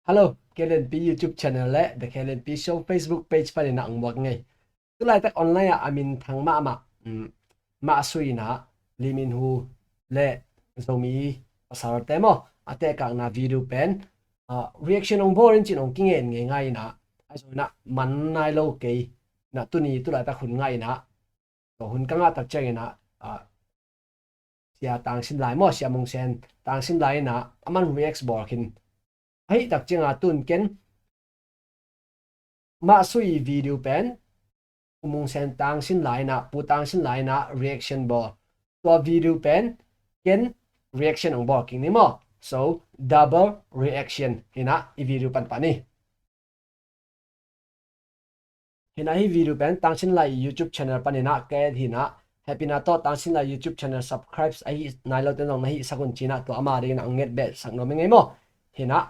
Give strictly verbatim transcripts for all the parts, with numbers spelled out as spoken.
Hello, K L N P YouTube channel le The K L N P Show Facebook page panin ah hong muak ing ei. Tulaitak online ah a minthang mahmah, um, Mah Sui in ah, Lee Min Ho le Zomi pasalte maw, a tehkakna video pen, ah, reaction hong bawl in ci-in hong kingen ngeingai in ah, ahi zongin ah man nai lo kei in ah, tuni tulaitak hun ngah in ah, tua hun ka ngah tak ciangin ah, ah, Sia Tang Sin Lai maw, Sia Mung Sen Tang Sin Lai in ah, aman react bawl khin. Ahi tak ciangin ah tun ken Mah Sui video pen, U Mung Sen Tang Sin Lai in ah, Pu Tang Sin Lai in ah reaction bawl. Tua video pen ken reaction hong bawl kik ni maw. So, double reaction hi in ah i video pan pah ni. Hi in ah hih video pen Tang Sin Lai YouTube channel panin ah ka et hi in ah, hehpihna tawh Tang Sin Lai YouTube channel subscribe ahi nai lote zong na hihsak un ci-in ah, tua ama dingin ah hong ngetbehsak nuam ing ei maw. Hi in ah,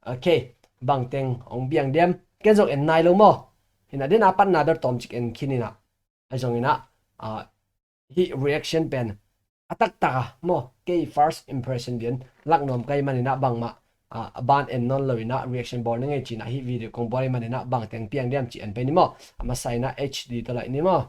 okay, bangteng hong piang diam, ken zong en nai lo maw. Hi in ah, den a patna ber tawmcik en khin in ah, ahi zongin ah, ah, hih reaction pen a taktak a maw, kei first impression ding lak nuam ka hih manin ah bangmah, ah, a ban en nawn lo in ah reaction bawl ning ei ci-in ah hih video kong bawl ahih manin ah bangteng piang diam cih en pei ni maw. A masa in ah H D tawh laih ni maw.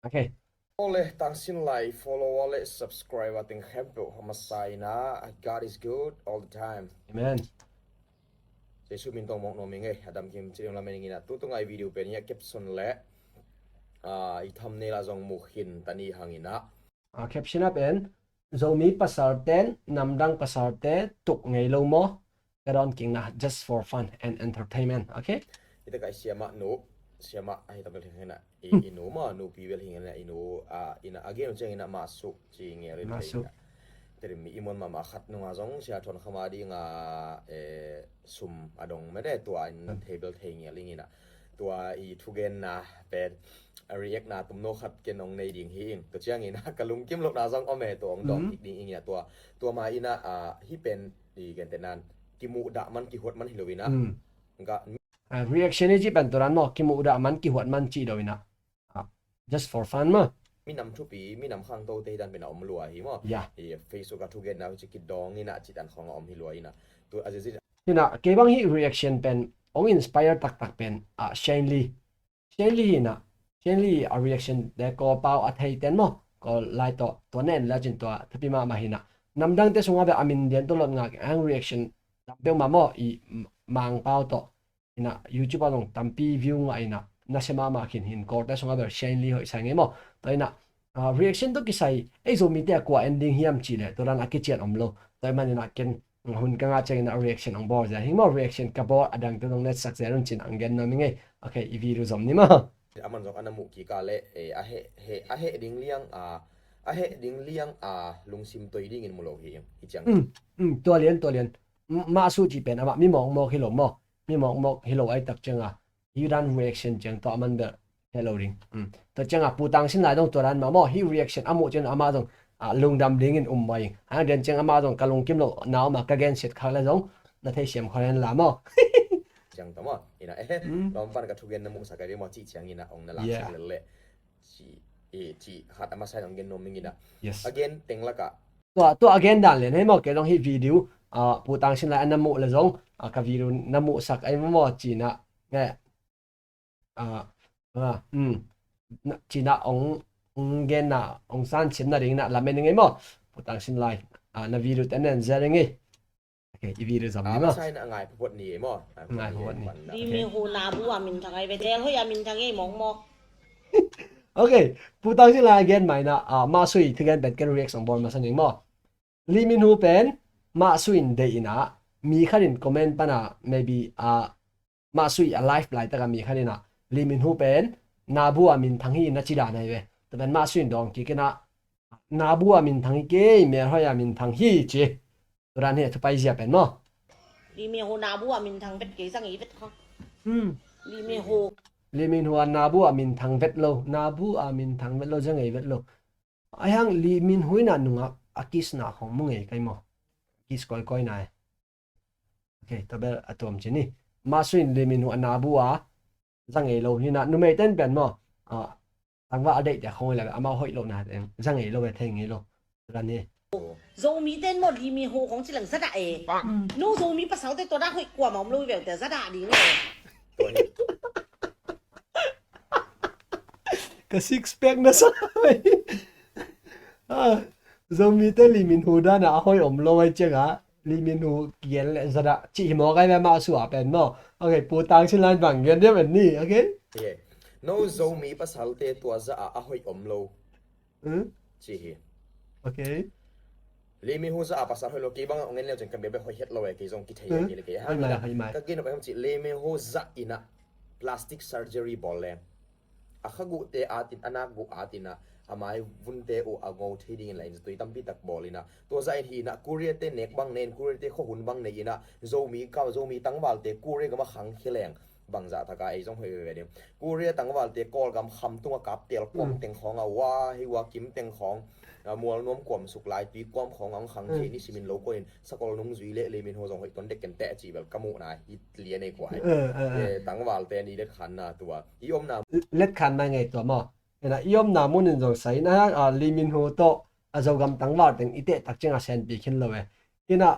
Okay. Ole Tang Sin Lai follower le subscriber teng khempeuh a masa in ah, God is good all the time. Amen. Jesu min tawh mawk nuam ing ei, a damkim ci ding lamen ing in ah, tu tung a i video pen hi a caption le, ah, i thumbnail ah zong mu khin ta ni hang in ah. Ah, caption ah pen, Zomi pasalten namdang pasalte tuk ngei lo maw? Ka dawn kikna, just for fun and entertainment, okay? Hi tak a i siamah nu, siamah ahi tak bel hi in ah, i, i nu maw, nupi bel hi in ah, i nu, ah, in ah, a gen uh ciangin ah Mah Sui ci ngel in ah. Mah Sui. Teri mi i muan mahmah khat nungah zong Sia Thuan Kham a ding a, eh, sum a dong mene tua in thei bel thei ngel ing in ah. Tua i thugenna pen, a react na tumno khat ken hong nei ding hi ing. Tua ciangin ah ka lungkim lohna zong om e, tua hong dawng kik ding ing in ah tua. Tua mah in ah, ah, hih pen i gentehna in kimuhdah man kihuat man hi lo in ah. Nga, ah, reaction i cih pen tua dan maw, kimuhdah man kihuat man cih lo in ah. Ah, just for fun maw. Minam thupi, minam khangtote hi dan pen a om lua hi maw. Ya. I Facebook a thugenna uh ci kidawng in ah cih dan khawng a om hi lua in ah. Tu a zizi. Hi in ah, kei bang hih reaction pen hong inspire taktak pen, ah, Shane Lee. Shane Lee hi in ah, Shane Lee a reaction te Kawl pau a theiten maw, Kawl lai tawh, tua na en lecin tua thupi mahmah hi in ah. Namdangte sungah bel a min lian tawh lot ngak ang reaction tam peuhmah maw, i Mangpau tawh. Hi in ah, YouTube ah zong tampi view ngah in ah, nasia mahmah khin hi in, Kawlte sungah bel Shane Lee hoih sa ing ei maw. Tua hi in ah, ah, reaction tawh kisai, ei Zomite a kua en ding hiam cih leh, tua dan a kician om lo. Tua ahih manin ah ken hun ka ngah ciangin ah reaction hong bawl zel hi ing maw, reaction ka bawl a dangte zong na etsak zel un ci-in ah hong gen nuam ing ei. Okay, i video zom ni maw. Aman zong a na muh kik a leh, eh, a heh, heh, a heh ding liang a, a heh ding liang a lungsim toi dingin mu lo hi ing, hi ciang. Um, um, tua lian, tua lian. M-, Mah Sui cih pen amah mi mawkmawk hi lo maw. Mi mawkmawk hi lo ahih tak ciangin ah, hih dan reaction ciang tawh aman bel heh lo ding. Um. Tua ciangin ah Pu Tang Sin Lai zong tua dan mah maw. Hih reaction a muh ciangin amah zong, ah, lungdam dingin um mah ing. Hang den ciang amah zong ka lungkim lohna om a ka gensiat khak leh zong na theisiam khol hen la maw. Ciang tawh maw. Hi in ah, eh, lawm pan ka thugen na muhsak a ding maw cih ciangin ah hong na laksak lel leh. Ci, eh, ci khat a masa in hong gen nuam ing in ah. Yes. A gen teng lakah. Tua, tua a gen dan lian hi maw, kei zong hih video, ah, Pu Tang Sin Lai a na muh leh zong, ah, ka video na muhsak ahi maw ci-in ah, nge, ah, ah, um, na, ci-in ah hong, hong genna, hong sansiam nadingin ah lamen ing ei maw. Pu Tang Sin Lai, ah, na video te na en zel ing ei. Okay, i video zom ni maw. A masa in ah ngai phuaphuat ni ei maw. Ngai phuaphuat ni. Lee Min Ho na bu a minthang ei ve, tel hoih a minthang ei mawkmawk. Okay, Pu Tang Sin Lai a gen mah in ah, ah, Mah Sui thugen pen ken reaction bawl masa ning maw. Lee Min Ho pen Mah Sui in deih in ah, mi khat in comment pan ah, maybe, ah, Mah Sui a live laitak a mi khat in ah, Lee Min Ho pen na bu a minthang hi na ci dan ahi ve. Tua pen Mah Sui in dawng kik in ah, na bu a minthang hi kei, melhoih a minthang hi ci. Tua dan hi a thu paizia pen maw. Lee Min Ho na bu a minthang vet kei, za ngei vet kha. Hmm. Lee Min Ho. Lee Min Ho a na bu a minthang vet lo, na bu a minthang vet lo, za ngei vet lo. Ahi hang Lee Min Ho in ah nungak a kiss na khawng mu ngei kei maw. Kiss kawikawi na e. Okay, tua bel a tuam ci ni. Mah Sui in Lee Min Ho a na bu a, za ngei lo hi in ah, numei ten pen maw. Ah, tangval a deihte khawng hi leh amau hoih lohna teng za ngei lo ve, thei ngei lo. Tua dan hi. Zomi ten maw Lee Min Ho khong ci leng zadah e. No Zomi pasal te tua dah hoih kuamah om lo i veu te zadah ding e. Ka six pack na sa mai. Ah, Zomi te Lee Min Ho dan a hoih om lo ai ciang a Lee Min Ho kigen le zadah ci hi maw kai ve mah su a pen maw. Okay, pu tang sin lan bang gen dia pen ni, okay? No Zomi pasal te tua za a a hoih om lo. Hmm? Ci hi. Okay. Lee Min Ho za a pasal hoih lo kei bang ong en leu cen kan bebe hoih het lo e kei zong kithei e kei le kei. Hoih mai, hoih mai. Ka gen op em ci Lee Min Ho za ina plastic surgery bawl leng a kha guhte atin a nak guh atin a a mai vunte uh a ngo thei dingin la in zatui tampi tak bawl ina tua za in hi ina Korea te nek bang nei in Korea te khuahun bang nei ina Zomi ka Zomi tangvalte Korea gama khang khia leng bangzah taka ei zong hoih veve ding. Korea tangvalte Kawlgam kham tunga kap tel kuam teng khawng a wa hei wa kim teng khawng a mual nuam kuam suk lai tui kuam khawng a hong khang thei ni simin lo kuanin sakol nung zui le Lee Min Ho zong hoih ton dek ken teh cih bel ka muhna hi lian ei kuai. Tangvalte ni let khanna tua i omna let khanna ngei tua maw? Ena i omna munin zong sai na a Lee Min Ho tawh a Zogam tangval teng i teh tak ciang a senpi khin lo e. Ina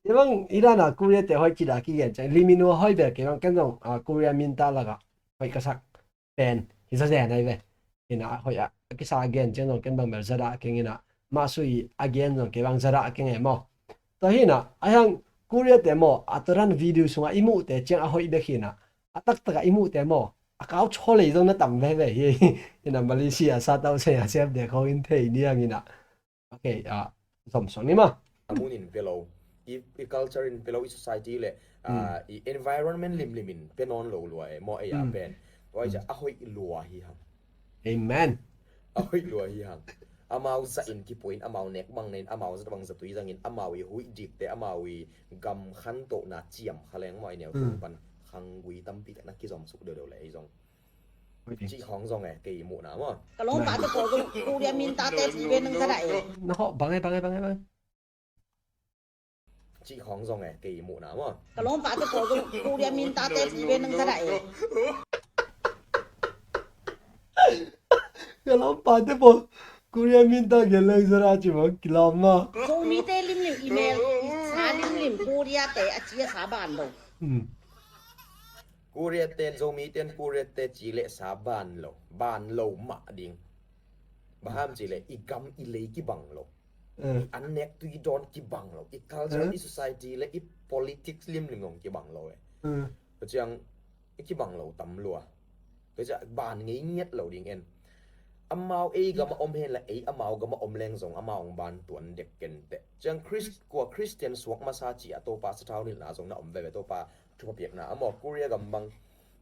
i bang i dana Korea te hoih ci da kigen ciang Lee Min Ho hoih bel kei bang ken zong a Korea minta laka hoih ka sak pen hi zazen ai ve. Ina hoih a kisa a gen ciang zong ken bang bel zadah keng ina mah sui a gen zong kei bang zadah keng e maw? Tua hina a hiang Korea te maw a tua dan video sunga i muhte ciang a hoih bek hina a taktak a i muhte maw a kau chaw lei zong na tam veve hi. Ina Malaysia sa tau se a siap de khawng in thei niang ina. Okay, ah, zom suak ni ma. A mun in pia lo, i, i culture in pia lo, i society le ah, i environment limlim in pia nawn lo lua e maw ei a pen. Tua i a hoih lua hi hang. Amen. A hoih lua hi hang. Amau zah in kipuain amau nek bang nei in amau zah bang zatui zangin amau i huih dikte amau i gam khantohna ciam kha leng maw i neu tung pan khanggui tampi tak na kizom suk deuhdeuh le ei zong. Cih khawng zong e kei muhna maw. Ka lawmpa te pawl zong Korea minta te ci ve nang zadah e. Na hawh bang e bang e bang e bang e. Cih khawng zong e kei muhna maw. Ka lawmpa te pawl zong Korea minta te ci ve nang zadah e. Ka lawmpa te pawl Korea minta gen leng zadah ci bang kilawm maw. Zomi te limlim email i sa limlim Korea te a ci a sa ban lo. Korea ten Zomi ten Korea te ci le sa ban lo ban lo mah ding. Baham ci le i gam i lei kibang lo. I annek tui dawn kibang lo i culture i society le i politics limlim zong kibang lo e. Tua ciang i kibang lo tam lua. Tua ciang ban ngei ngiat lo ding en. Amau ei gama om hen la ei amau gama om leng zong amau hong ban tuan dek ken teh. Ciang Christ kua Christian suak masa ci a Topa sathau nilhna zong na om veve Topa thupha piakna a maw Korea gam bang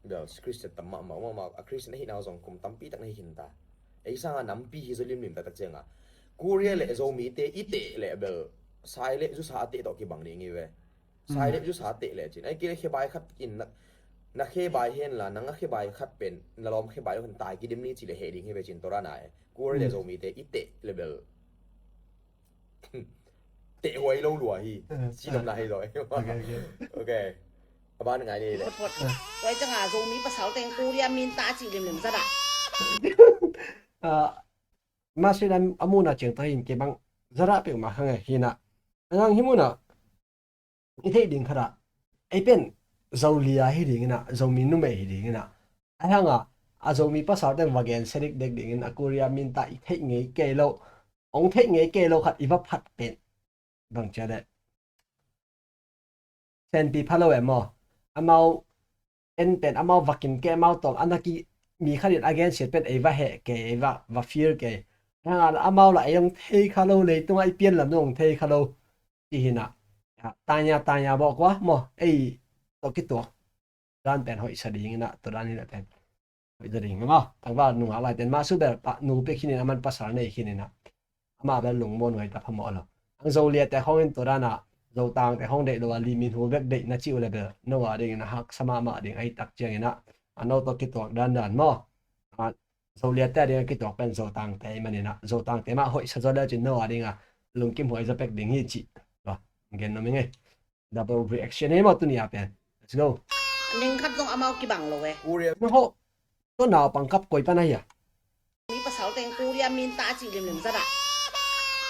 bel Christian tam mahmah mahmah a Christian ahihna zong kum tampi tak na hi khin ta. Ei sanga nampi hi zaw limlim taktak cianga Korea le Zomi te i teh le bel sai le zusa a teh tawh kibang ding hi ve. Sai le zusa a teh le cin ai kei le khebai khat in na khebai hen la nang a khebai khat pen na lawm khebai lo khan tai kidim ni ci le heh ding hi ve cin tora na e Korea le Zomi te i teh le bel teh huai lo lua hi. Ci lam lai hi zaw. Okay. A ban ngai ni le. Huai canga Zomi pasal teng Korea minta ci limlim zadah. Masih dan a muna ciang tahin kei bang zadah pek ma khang e hina. Anang hi muna i theih ding khat ah ei pen Zolia hi ding ina Zomi numei hi ding ina a hanga a Zomi pasal teng va gen sedik dek ding in a Korea minta i theih ngei kei lo. Ong theih ngei kei lo khat i va phat pen bang cia deh senpi pha lo em maw? Amau en pen amau va kim kei amau tawm a na ki mi khat in a gensiat pen ei va heh kei ei va va fir kei. Hanga amau la ei ong thei kha lo leitungah i pian lam ong thei kha lo. Ti hina tanya tanya bawh kua maw ei tawh kituak dan pen hoihsa ding ina tua dan hina pen hoih zaw ding maw? Tangval nungak lai ten mah su bel nu pia khin ina man pasal nei khin ina amah bel lungmuan ngai ta phamawh lo. Ang Zolia te khawng in tua dana Zotang te khawng deih lo a Lee Min Ho bek deih na cih uh le bel no a ding ina haksa mahmah ding ahi tak ciang ina a no tawh kituak dandan maw? Zolia te a ding a kituak pen Zotang te ahi man ina Zotang te mah hoihsa zaw le cin no a ding a lungkim huai zaw pek ding hi cih. Gen nuam ing ei. Double reaction hi maw tuni a pen. Let's go. Ning khat zong amau kibang lo e. Korea. No ho. Tua naupang kap koi pan a hia. Mi pasal teng Korea minta ci limlim zadah.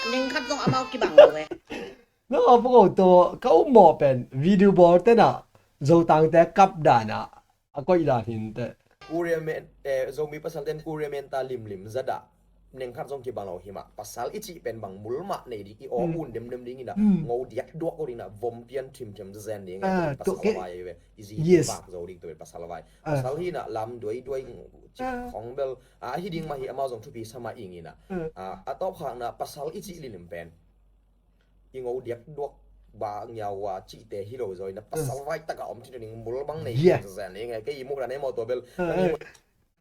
Ning khat zong amau kibang lo e. No, a poko to ka um mawh pen video bawl tenah Zotangte kap danah a koih dan hin te. Korea men, eh, Zomi pasal ten Korea men ta limlim zadah neng khat zong kibang lo himah. Pasal i cih pen bang mul mah nei ding, i aw un demdem ding inah, ngo diak duak ko ding inah, vom pian thimthem zazen ding inah, pasal vai ve. I zi vak zo ding tu pasal vai. Pasal hinah lam duai duai cih khong bel a hi ding mah hi, amau zong thupi sama ing inah. A tawp khakna pasal i cih limlim pen i ngo diak duak ba ngiaua cihte hi lo zaw inah, pasal vai taka om cih ding mul bang nei zazen ding inah, kei i muh dan ei mawh tua bel.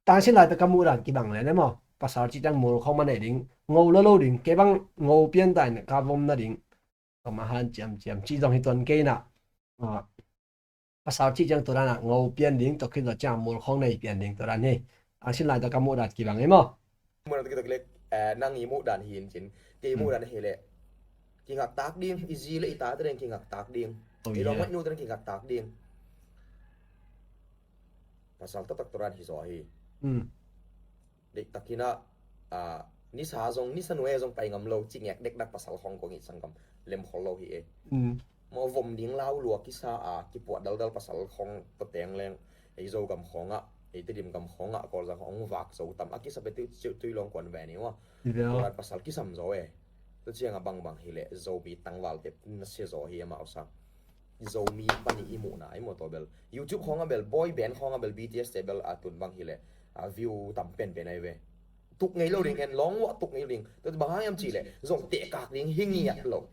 Tangsin lai ta ka muh dan kibang le ne maw? Pasal cih tang mul khong ma nei ding, ngo lo lo ding, kei bang ngo pian ta in ka vom na ding. Ka ma han ciamciam cih zong hi tuan kei na. Pasal cih ciang tua dan a ngo pian ding, tua khit lo ciang mul khong nei pian ding tua dan hi. Tangsin lai ta ka muh dan kibang hi maw? Muh dan kibang le, nang i muh dan hi in cin, kei i muh dan hi le. Kingak tak ding, i zi le i ta te ding kingak tak ding. I lawm ngaihnu te ding kingak tak ding. Pasal taktak tua dan hi zaw hi. Deihtak hinah, nisa zong, nisa nuai zong pai ngam lo, cingek dekdak pasal khong kong i sanggam lemkhol lo hi e. Maw vom ding lau lua kisa a kipuah daldal pasal khong tua teng leng ei Zogam khongah, ei Tedim gam khongah, Kawlzang khong vak zo tam a kisa pe tui lawng kuan ve ni maw. Tua dan pasal kisam zaw e. Tua ciangah bangbang hi le Zomi tangvalte na sia zaw hi amau sang. Zomi panih i muhna i mawh tua bel. YouTube khawngah bel, boy band khawngah bel, B T S te bel a tun bang hi le a view tam penpen ai ve. Tuk ngei lo ding en, lawng uah tuk ngei lo ding. Tua bang hang hiam cih le zong tehkak ding hi ngiat lo.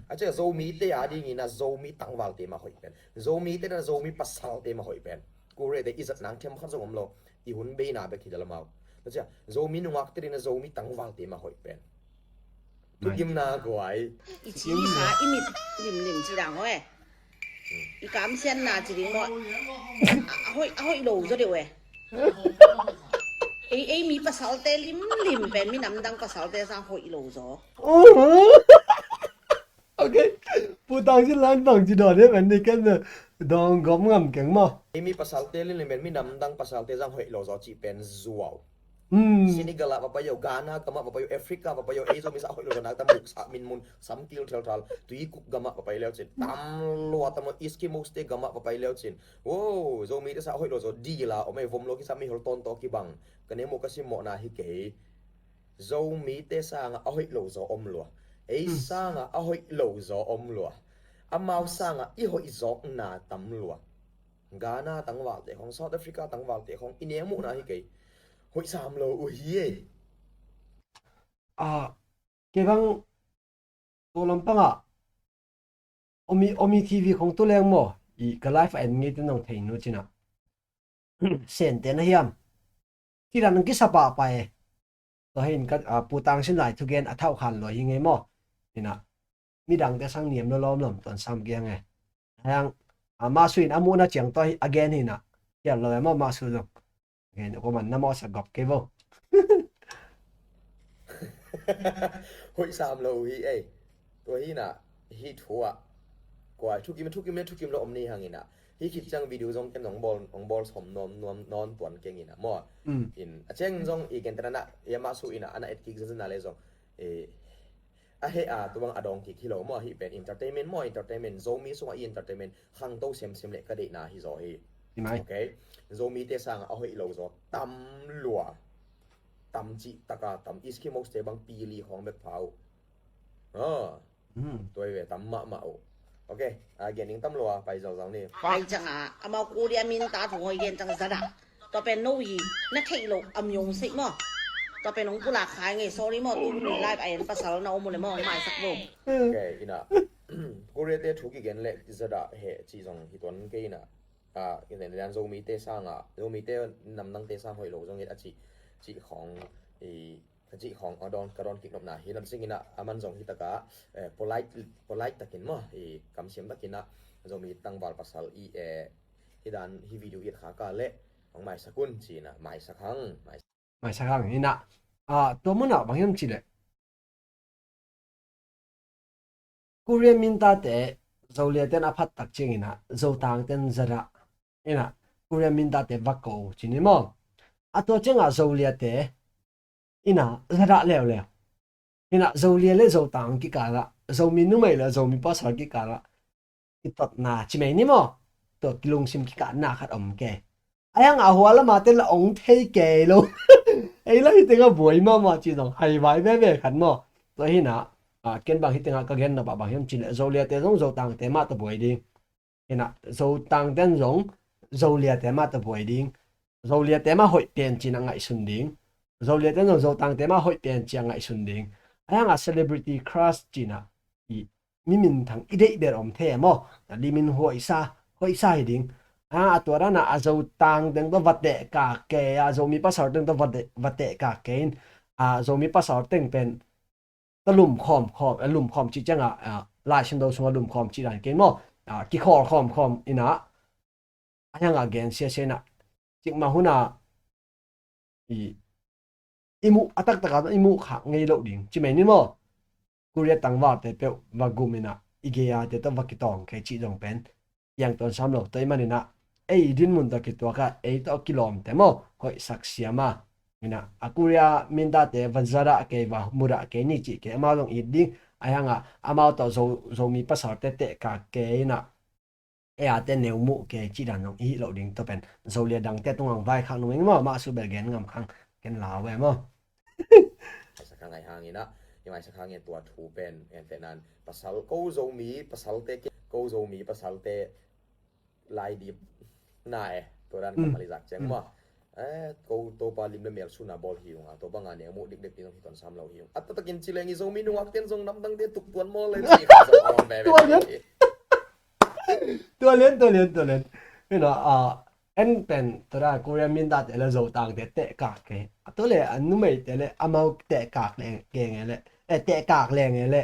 A ciah Zomi te a dingin a Zomi tangvalte mah hoih pen. Zomi te na Zomi pasalte mah hoih pen. Kure te i zat nang thiam khat zong om lo. I hun beina bek hi dal amau. Tua ciah Zomi nungak te ding na Zomi tangvalte mah hoih pen. Thukimna guai. I ci i sa i mit limlim ci dang hoih. I kamsianna ci ding maw. A hoih, a hoih lo zaw deuh e. Ei, ei mi pasalte limlim pen minam dang pasalte sang hoih lo zaw. Ok. Pu Tangsin Lai bang ci dawn hiam, en ni ken dawng gawm ngam keng maw. Ei mi pasalte limlim pen minam dang pasalte sang hoih lo zaw cih pen zuau. Senegal ah va pai o, Ghana gam ah va pai o, Africa va pai o, ei Zomi sa hoih lo zaw nak tam buk sa min mun samkil thelthal, tuikuk gam ah va pai leu cin tam lua tam o, Eskimos te gam ah va pai leu cin. Wo, Zomi te sa hoih lo zaw dila om ei, vom lo kisa, mihol tawntaw kibang. Ka nemu ka simmawhna hi kei. Zomi te sangah a hoih lo zaw om lua. Ei sangah a hoih lo zaw om lua. Amau sangah i hoih zawkna tam lua. Ghana tangvalte khong, South Africa tangvalte khong i neu muhna hi kei. Hoih sam lo uh hi ei. Ah, kei bang tua lampangah Omi, Omi T V khong tu leng maw, i ka live a en ngei te nong thei nu cinah. Sente na hiam. Kira nang kisa pahpah e. Tua hin ka, ah, Pu Tangsin Lai thugen a thauh khan lua hi ngei maw. Hinah. Midangte sang niam lo lawmlawm tuan sam kiang e. Hang, ah, Masu in a muhna ciang tua hi, a gen hinah. Hial lo e maw Masu zong. Gen ko man na mawh sa gop kei vo. Hoih sam lo uh hi ei. Tua hinah, hi thu ah. Kua thukim, thukim le thukim lo om ni hanginah. Hi khit ciang video zong ken ong bawl, ong bawl som nuam, nuam, nawn tuan keng inah maw. In, a ciang zong i ken te na na, i a Masu inah, ana et kik zenzen na le zong. Eh, a heh a, tu bang a dawng kik hi lo maw, ahi pen entertainment maw, entertainment, Zomi sungah i entertainment, khangto semsem le ka deihna hi zaw hi. Ok. Zomi te sangah a hoih lo zaw tam lua. Tam cih taka tam, Eskimos te bang pili khawng bek pha uh. Ah. Tua hi ve, tam mahmah uh. Ok. A gen ding tam lua, pai zauzau ni. Pai ciangah amau Korea min ta thu hoi gen ciang zadah. Tua pen no hi, na theih loh a miong sih maw. Tua pen hong pulak khai ngei, sorry maw, tu huni live a en pasal na om uh le maw, hong maisak vo. Ok, inah. Korea te thu kigen le zadah heh cih zong hi tuan kei inah. Ah, in lian Zomi te sangah, Zomi te namdang te sang hoih lo zong hi a cih, cih khong i ka cih khong a dawn, ka dawn kik nopna hi. Lam sing inah a man zong hi takah, eh, polite, polite takin maw, i kamsiam takin ah Zomi tangval pasal i, eh, hi dan hi video i et khak a le hong maisak un ci inah, maisak hang, maisak. Maisak hang inah, ah, tua munah bang hiam ci le. Korea min tate Zolia ten a phat tak ciang inah, Zotang ten zadah inah, Korea min tate va ko ci ni maw. A tua ciangah Zolia te inah zadah leuleu. Hinah Zolia le Zotang kikalah, Zomi numei le Zomi pasal kikalah kitotna ci mai ni maw? Tua kilungsim kikatna khat om kei. Ahi hangah a hua lama te la ong thei kei lo. Ei la hi tengah buai mahmah ci zong hai vai veve khat maw? Tua hinah, ah, ken bang hi tengah ka gen na bah bang hiam ci leh Zoliate zong Zotangte mah tawh buai ding. Hinah Zotangte zong Zoliate mah tawh buai ding. Zoliate mah hoih pen ci-in a ngaihsun ding. Zoliate zong Zotangte mah hoih pen ci-a ngaihsun ding. Ahi hangah celebrity crush ci-in a i mi minthang i deih bel om thei e maw? A limin hoihsa, hoihsa hi ding. A, a tua dana a Zotang teng tawh va tehkak kei a, Zomi pasal teng tawh va teh, va tehkak kei in, a, Zomi pasal teng pen tawh lumkhawm khawm, a, lumkhawm cih ciangah, a, Lai Siangtho sungah lumkhawm cih dan kei maw? A, kikhawl khawm khawm inah, a hiangah gen siasia inah, cikmah hunah i, i muh, a taktakah i muh khak ngei loh ding ci mai ni maw? Korea tangvalte peuh va gum inah i gei-ate tawh va kitawng kei cih zong pen piang tuan sam lo. Tua ahih maninah ei dinmun tawh kituakah ei tawh kilawmte maw hoihsak siam a. Inah a Korea mintate va zadah kei, va mudah kei ni cih kei, amau zong it ding. Ahi hangah amau tawh Zo, Zomi pasalte tehkak kei inah ei-ate neu muh kei cih dan zong i hih loh ding. Tua pen Zolia dangte tungah vaikhak nung ing maw, mah suk bel gen ngam khang ken lau ve maw? Sa kha ngai hanginah, i mai sa kha nge tua thu pen en teh nan pasal ko Zomi pasalte ke, ko Zomi pasalte lai dip na e, tua dan ka malizak ciang maw? Eh, ko Topa lim le mel suna bawl hi ung a, tua banga neu muh dikdek ding hi ton sam lo hi ung. A taktakin ci leng i Zomi nungak ten zong namdangte tuk tuan maw le ci kha zong a om ve ve. Tua lian. Tua lian, tua lian, tua lian. Hina, a, en pen tua da Korea mintate le Zotangte tehkak kei. A tua le a numeite le amau tehkak leng e le, eh, tehkak leng e le.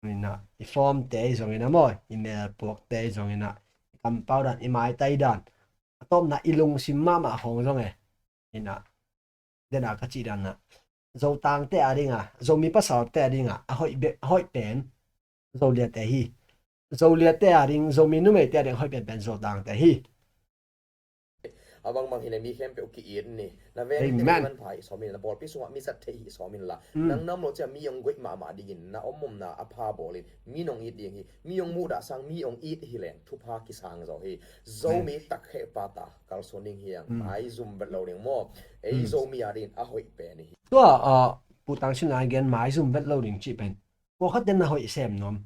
Hina, i formte i zong ina maw, i melpuakte i zong ina, i kampau dan, i maitai dan. A tawpna i lungsim mahmah khawng zong e. Hina, dena ka cih dan na. Zotangte a dinga, Zomi pasalte a dinga, a hoih be, a hoih pen Zoliate hi. Zoliate a ding, Zomi numeite a ding a hoih penpen Zotangte hi. A bangbang hi le mi khempeuh ki-it ni. Na ven te man pha hi sawm in la, bawlpi sungah mi zat thei hi sawm in la. Nang nam lo cia mi ong goih mahmah dingin na om omna a pha bawlin mi nong it ding hi. Mi ong muhdah sang mi ong it hi leng thupha kisang zaw hi. Zomi tak kheh pata kalsuan ding hiang. Mai zum vet lo ding maw? Ei Zomi a dingin a hoih pen hi. Tua, a, Pu Tang Sin Lai gen mai zum vet lo ding cih pen pawlkhat den na hoih sem nuam.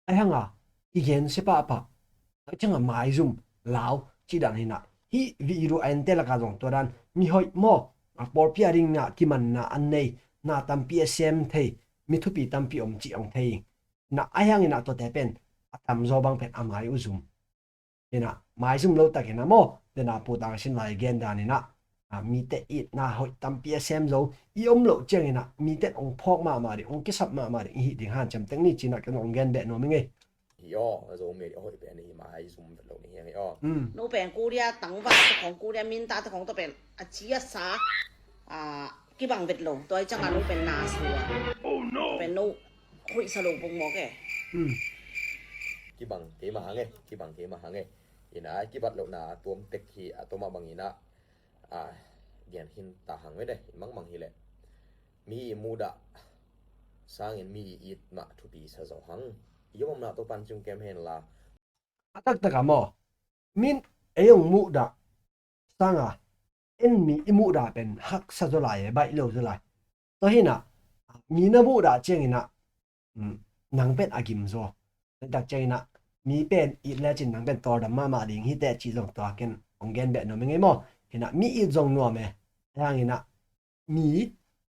Ahi hanga i gen sia pahpah. Ahi cianga maizum lau cih dan hina. Hih video a ente laka zong tua dan mi hoih maw? A pawlpi a dingna kimanna an nei, na tampi a sem thei, mi thupi tampi om cih ong thei. Na ahi hangina tuate pen a tamzaw bang pen a mai uh zum. Ina maizum lo takina maw? Dena Pu Tang Sin Lai gen danina, a, mite itna hoih tampi a sem zo i om loh ciangina mite ong phawk mahmah ding, ong kisap mahmah ding i hih ding hanciam teng ni cina ken ong gen beh nuam i ngei. Hi aw, a Zomi a hoih pen hi, maizum vet lo ni hiang hi aw. No pen Korea tangval te khong, Korea minta te khong to pen a ci a sa, a, kibang vet lo. Tua i canga no pen na sua. Pen no hoih sa lo pong mawk e. Kibang keima hang e, kibang keima hang e. Ina kibat lohna tuam tek hi a, tua mah bangina, a, gen hin ta hang ve de, in mangmang hi leh. Mi i muhdah sangin mi i it mah thupi sa zaw hang. I omna to pan cung kem hen la. A taktak a maw? Min ei ong muhdah sanga en mi i muhdah pen haksa zaw lai e, baih lo zaw lai. Tua hina mi na muhdah ciangina, nang pen a gim zaw. Tua tak ciangina mi pen it lecin nang pen tawldam mahmah ding hi teh cih zong tua ken ong gen beh nuam i ngei maw? Hina mi it zong nuam e. Hangina mi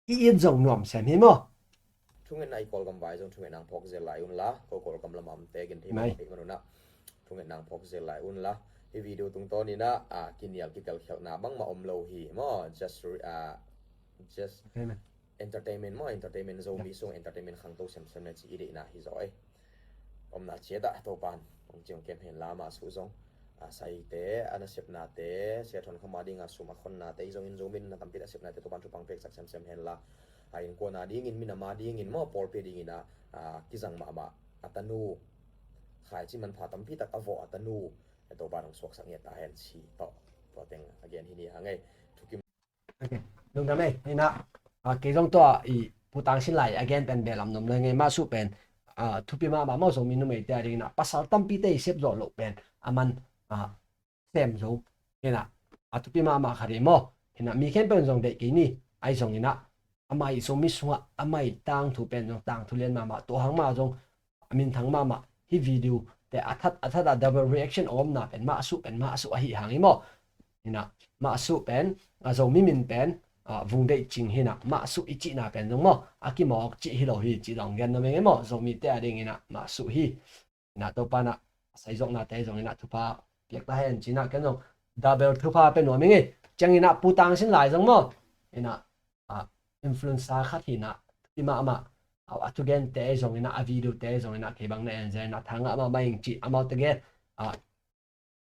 i it zong nuam sem hi maw? Thungetna i Kawlgam vai zong thungetna ang phawk zel lai un la, ko Kawlgam lamah omte gen thei mah thei man unah. Thungetna ang phawk zel lai un la. Hi video tungtawninah, a, kinial kitelkhialhna bangmah om lo hi maw? Just, a, just entertainment maw? Entertainment, Zomi sung entertainment khangto semsem le ci i deihna hi zaw ei. Omna ciatah Topan ong ciong kem hen la mah suh zong, a, saite, a nasepnate, sia thon khama dinga sum a khonnate i zongin Zomi na tampi nasepnate Topan thupang peksak semsem hen la. A innkuana dingin, minama dingin maw, pawlpi dingina, a, kizang mahmah a tanu khaici manpha tampi tak a vawh a tanu e, Topan ong suaksak ngiat ta hen ci tawh tua teng a gen hi ni hang ei. Thukim. Ok. Lungdam ei, hina, a, kei zong tua i Pu Tang Sin Lai a gen pen behlap nuam lo hi ing ei. Mah Su pen, ah, thupi mahmah maw, Zomi numeite a dingin ah, pasal tampite i sep zawh loh pen a man, ah, sem zo hi in ah, a thupi mahmah khat hi maw. Hi in ah mi khempeuh in zong deih kei ni. Ahi zongin ah, amah i Zomi sungah amah i tangthu pen zong tangthu lian mahmah, tua hang mah zong a minthang mahmah. Hih video te a that a that a double reaction a omna pen Mah Su pen Mah Su ahi hang hi maw. Hi in ah Mah Su pen, a, Zomi min pen, a, Vung Deih Cing hi in ah, Mah Su i cihna pen zong maw, a kimawk cih hi lo hi cih zong gen nuam ing ei maw. Zomite a dingin ah Mah Su hi. Hi in ah Topa in ah a saizawknate zongin ah thupha piak ta hen ci-in ah ken zong double thupha pia nuam ing ei. Ciangin ah Pu Tang Sin Lai zong maw, hi in ah, a, influencer khat hi in ah, thupi mahmah, a, a thugente zongin ah, a videote zongin ah kei bang na en zel in ah tha ngah mahmah ing ci, amaute gen, a,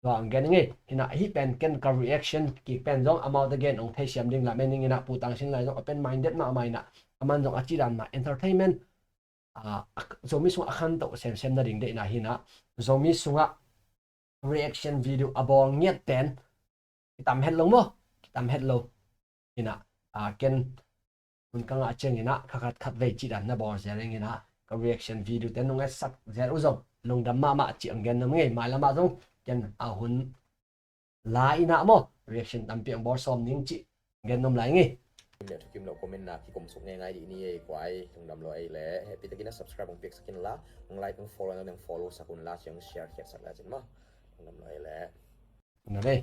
zong gen ing ei. Hi in ah hih pen ken ka reaction kik pen zong amaute gen hong theisiam ding lamen ing in ah, Pu Tang Sin Lai zong open minded mahmah hi in ah, aman zong a cih dan mah entertainment, a, a, Zomi sungah a khantoh semsem nading deihna hi in ah, Zomi sungah reaction video a bawl ngiat pen kitam het lo maw, kitam het lo. Hi in ah, a, ken hun ka ngah ciangin ah kha khat khat vei cih dan na bawl zel ing in ah, ka reaction video te nong etsak zel uh zong lungdam mahmah cih hong gen nuam ing ei. Mailam ah zong ken a hun la in ah maw, reaction tampi hong bawl sawm ning cih gen nuam lai ing ei. Thukim le thukim lo comment na kikum suk ngeingai dih ni ei. Kua ei, lungdam lo ei leh, hehpih takin ah subscribe hong piaksak inla, hong like, hong follow na, hong follow sak unla, ciang share khiatsak le cin maw. Lungdam lo ei leh. Lungdam ei.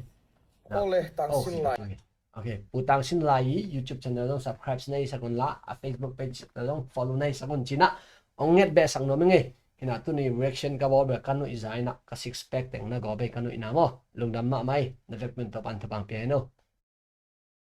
Aw le, Tang Sin Lai. Ok, Pu Tang Sin Lai i YouTube channel zong subscribe na hi sak unla, a Facebook page zong follow na hi sak un ci-in ah hong ngetbehsak nuam ing ei. Hi in ah tuni reaction ka bawl bel ka nuih za in ah, ka six pack teng na gawp ei, ka nuihna maw. Lungdam mahmah ei, na vekpi un Topa'n thupha hong pia hen aw.